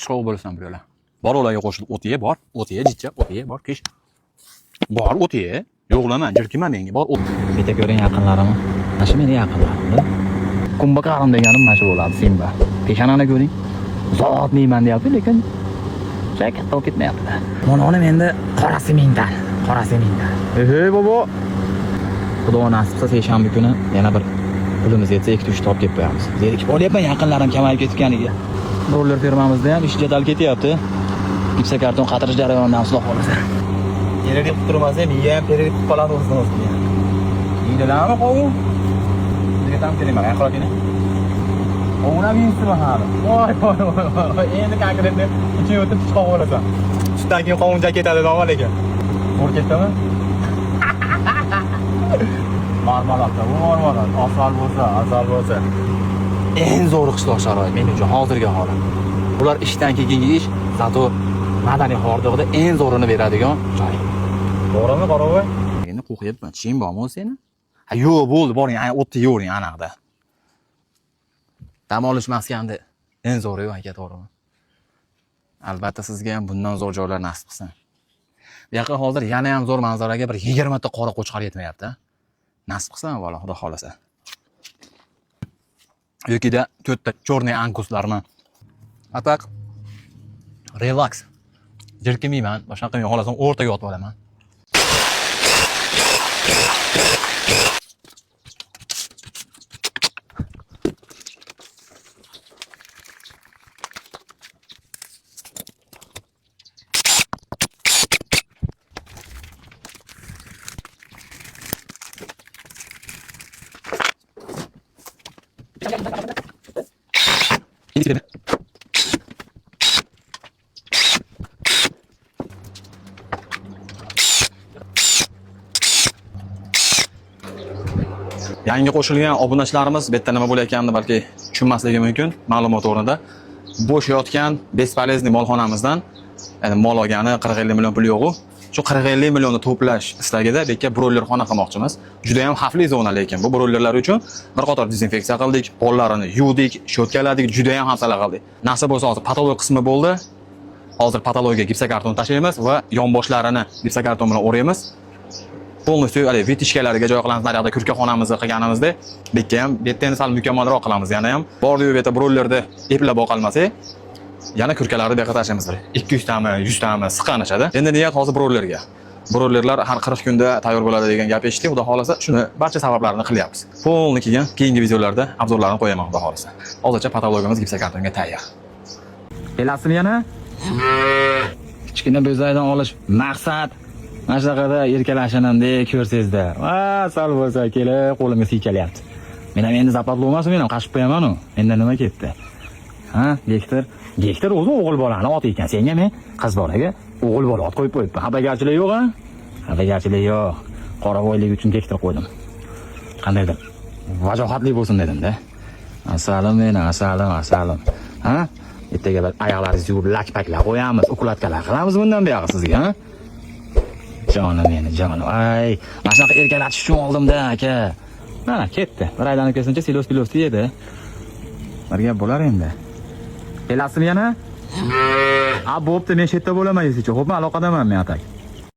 Pishiqroq bo'lasan bu yo'la. Bor, ularga qo'shilib o't ye, bor. O't ye, jicha, o't ye, bor, kesh. Bor, o't ye. Yo'qlama, jirkima menga. Bor, o't. Bitta ko'ring yaqinlarimni. Mana shu meni yaqinlarimda. Kumbakarim deganim mana shu bo'ladi, Simba. Peshonani ko'ring. Zot neyman deyapti, lekin o'sha katta bo'lib ketmayapti. Mana onim endi qorasi mingdan, qorasi mingdan. Ehe bobo. Xudo nasib qilsa seshanba kuni yana bir pulimiz yetsa ikkita uchta olib kelib qo'yamiz. Zerikib olyapman yaqinlarim kamayib ketganiga. Roller fermamizda ham ish jadal ketyapti. Gipsokarton qatirish jarayonidan xudo xohlasa. Перерыв qilib turmasa ham, miya ham перерыв qilib qoladi o'zidan o'zi. Yeydilarmi qovun? Bizga tam kerak emas, yaqinroq keling. Qovun ham yeysizmi hali? Voy, voy, voy, voy. Endi konkretно ichiga o'tib pichoq bo'lasan. Sutdan keyin qovuncha ketadi noma lekin. Zo'r ketdimi? Marmaladda, bu marmalad. Asal bo'lsa, asal bo'lsa. Eng zo'r qishloq sharoit men uchun hozirgi holat. Bular ishdan keyingi ish, zato madaniy hordiqda eng zo'rini beradigan joy. To'g'rimi, Qoravoy? Endi qo'rqyapman. Tishing bormi o'zi seni? Ha, yo'q, bo'ldi, boring, ana o'tni yeyvering anaqda. Dam olish maskanda eng zo'ri aka, to'g'rimi? Albatta sizga ham bundan zo'r joylar nasib qilsin. Bu yoqqa hozir yana ham zo'r manzaraga bir 20 ta qora qo'chqor yetmayapti. Nasib qilsin avvalo, Xudo xolasa. Yokida to'rtta черный anguslarmi? А так relax. Jirkimayman, boshqa qilmayman, xohlasam o'rtaga yotib olaman. Yangi qo'shilgan obunachilarimiz bu yerda nima bo'layotganini balki tushunmasligi mumkin. Ma'lumot o'rnida bo'sh yotgan бесполезный molxonamizdan, ya'ni mol olgani 40-50 million pul yo'q-u. Shu 40-50 millionni to'plash istagida bu yerga broilerxona qilmoqchimiz. Juda ham xavfli zona, lekin bu broilerlar uchun bir qator dezinfeksiya qildik, pollarini yuvdik, shotkaladik, juda ham hafsala qildik. Nasib bo'lsa hozir patolog qismi bo'ldi. Hozir patologiyaga gipsokarton tashlaymiz va yonboshlarini gipsokarton bilan o'raymiz. Полностью haligi вытяжка larga joy qilamiz. Naryoqda kurkaxonamizni qilganimizda bu yerga ham, bu yerda endi sal mukammalroq qilamiz yana ham. Bordiyu bu yerda broilerni eplab boqolmasak, yana kurkalarni bu yoqqa tashlaymiz. Bir 200 tami, 100 tami siqqanishadi. Endi niyat hozir broilerga. Broilerlar har 40 kunda tayyor bo'ladi degan gap eshitdik. Xudo xolasa shuni barcha sabablarini qilyapmiz. Полный keyin keyingi videolarda обзор larni qo'yaman xudo xolasa. Hozircha patologimiz gipsokartonga tayyor. Kelasizmi yana? Kichkina bo'zaydan olish maqsad. Mana shunaqada erkalashinimda ko'rsangizda. Va sal bo'lsa kelib qo'limga siykalyapti. Men ham endi западло emas, men ham qashib qo'yaman-u. Menda nima ketdi? Ha, Gektor. Gektor o'zi o'g'il bolani oti ekan. Senga men qiz bolaga o'g'il bola ot qo'yib qo'yibman. Xafagarchilik yo'q, ha? Xafagarchilik yo'q. Qoravoylik uchun Gektor qo'ydim. Qandaydir vajohatli bo'lsin dedim-da. Asalim meni, asalim, asalim. Ha? Ertaga bir oyoqlaringizni yuvib lakpaklar qo'yamiz, укладка lar qilamiz bundan buyog'i sizga, ha? Jonim meni, jonim. Ay, mana shunaqa erkalatish uchun oldimda, aka. Mana ketdi. Bir aylanib kelsincha silos pilos yedi. Bir gap bo'lar endi. Kelasizmi yana? A, bo'pti, men shu yerda bo'laman, esicha. Xo'pmi, aloqadaman men atak.